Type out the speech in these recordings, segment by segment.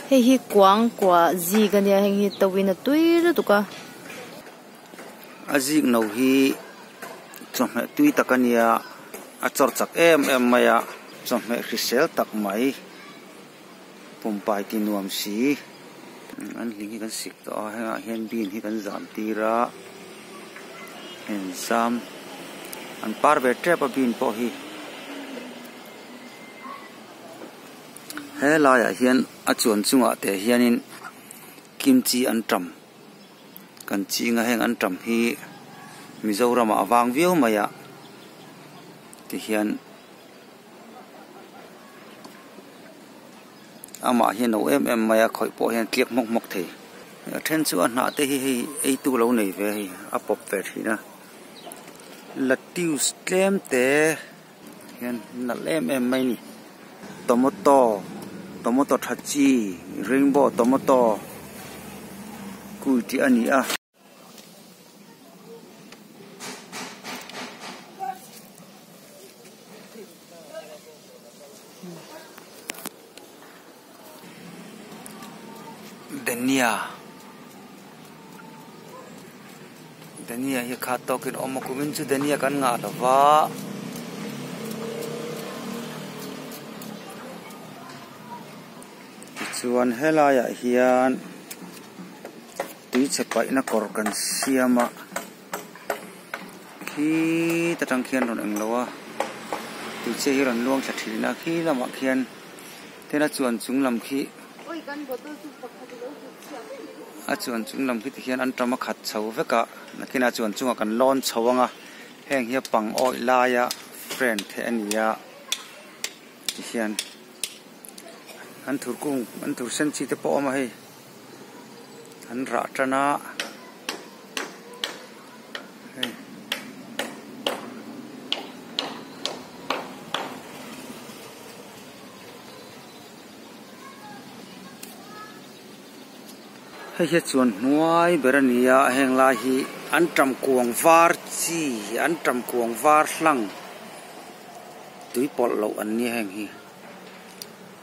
Hei hi kuangkuah zik ania heng hi to in a tui lutuk a. A zik no hi chawhmeh tui tak ania a chawr chak em em mai a chawhmeh hrisel tak mai pumpai ti nuam si an hling hi kan sik tawh a hengah hian bean hi kan zam tir a heng zam an par ve tep a bean pawh hi. He laiah hian a chuan chungah te hianin kimchi an tam kan ching a heng an tam hi Mizoramah a vang viau mai a tihian amah hi a no em em mai a khawih pawh hian a tliak hmawk hmawk thei a then chu a hnah te hi hei ei tu lo nei ve a hei a pawp ve thin a lettuce tlem te. Hian nalh em em mai a ni tomato tomato tha chi rainbow tomato kui tih a ni a. Dania Dania hi khat tawkin a awm a kumin chu Dania kan ngah lo va. Tichuan helaiah hian tui chhe paihna kawr kan siam a khi ta tang khian rawn eng lo a tui chhe hi rawn luang thla thin a khi lamah khian. Tin a chuan chung lam khi a chuan chung lam khi tikhian an tam a khat chho vek a nakinah chuan chungah kan lawn chho ang a heng hi a pang awih laia friend the a ni a tikhian an thur kung an thur sen chi te pawh a awm a hei an rah tan a. Hei hi chuan hnuai ber a ni a heng lai hi an tam kuang var chi an tam kuang var hlang tui pawlh loh an nia heng hi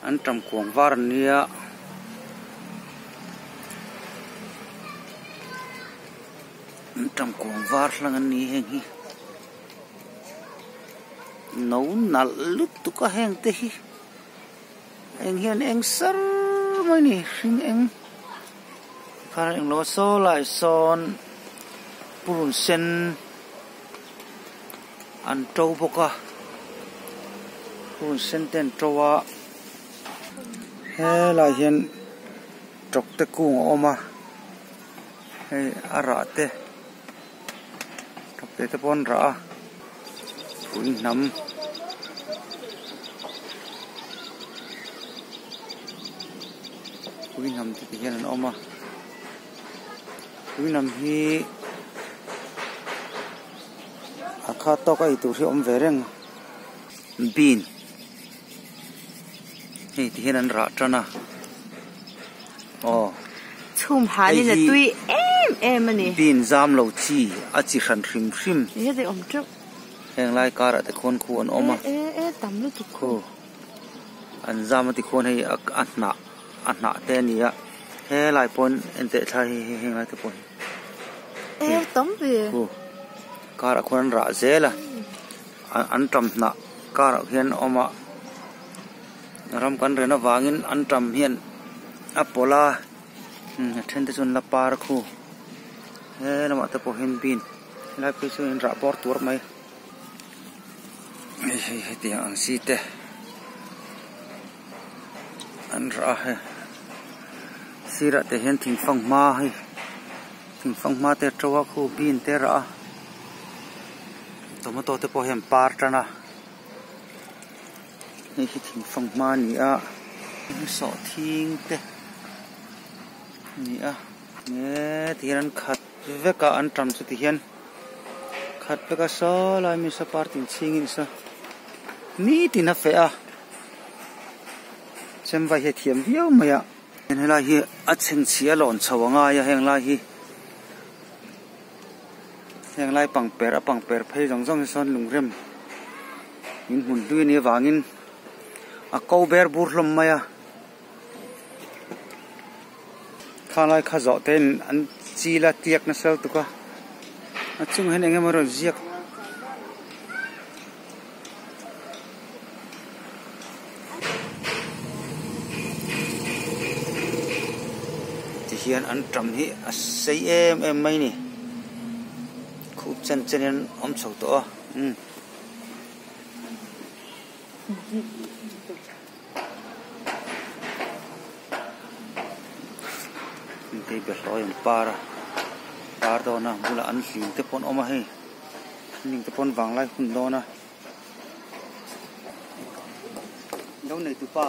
an tam kuang var an nia. An tam kuang var hlang an ni heng hi. No nalh lutuk a heng te hi eng hian eng sar mai a ni hring eng khan a englo a saw lai sawn purun sen an to bawk a purun sen te an to a helaiah hian tawk te kung a awm a hei a rah te. Thawkte te pawh an rah a pui hnam pui hnam te ti hian an awm a pui hnam hi a khat tawk a ei tur hi a awm ve reng bean hei ti hian an rah tan a aw. Chhum hanin a tui em em a ni. Bean zam lo chi a chi hran hrim hrim. He heti awm teuh. Heng lai karah te khuan khu an awm a. E e tam lutuk khu. An zam a ti khuan hei a hnah a hnah te a ni a helai pawn enteh thlai hei hei heng lai te pawh hi. E tam ve. Khu karah khuan an rah zel a an tam hnah karah hian a awm a. Ram kan ren avangin an tam hian a pawlh a a then te chuan la par khu he lamah te pawh hian bean helai phei chu in rah bawr tuar mai hei hei hetiang ang chi te an rah a hei sirah te hian thing fanghma hei thing fanghma te a to a khu bean te a rah a tomato te pawh hian par tan a. Hei hi thingfang hma a ni a sawhthing te a ni a he ti hian an khat vek a an tam chu ti hian khat vek a saw lai mi saw party chhingin saw nitin a feh a chemva hi a thiam viau mai a helai hi a chhengchhia lawn chho a ngai a heng lai hi heng lai pangper a pangper phei zawng zawng hi sawn lungrem in hmun hlui a nih avangin a ko ber bur hlawm mai a. Khalai kha zawh te in an chil a tliak nasa lutuk a a chungah hian eng emaw rawn ziak tihian an tam hi a sei em em mai a ni khup chen chen in an awm chho tawh a umm. Hei behlawi an par a par dawn a bulah an hling te pawh an awm a hei hling te pawh an vanglai hun dawn a lo nei tu pa.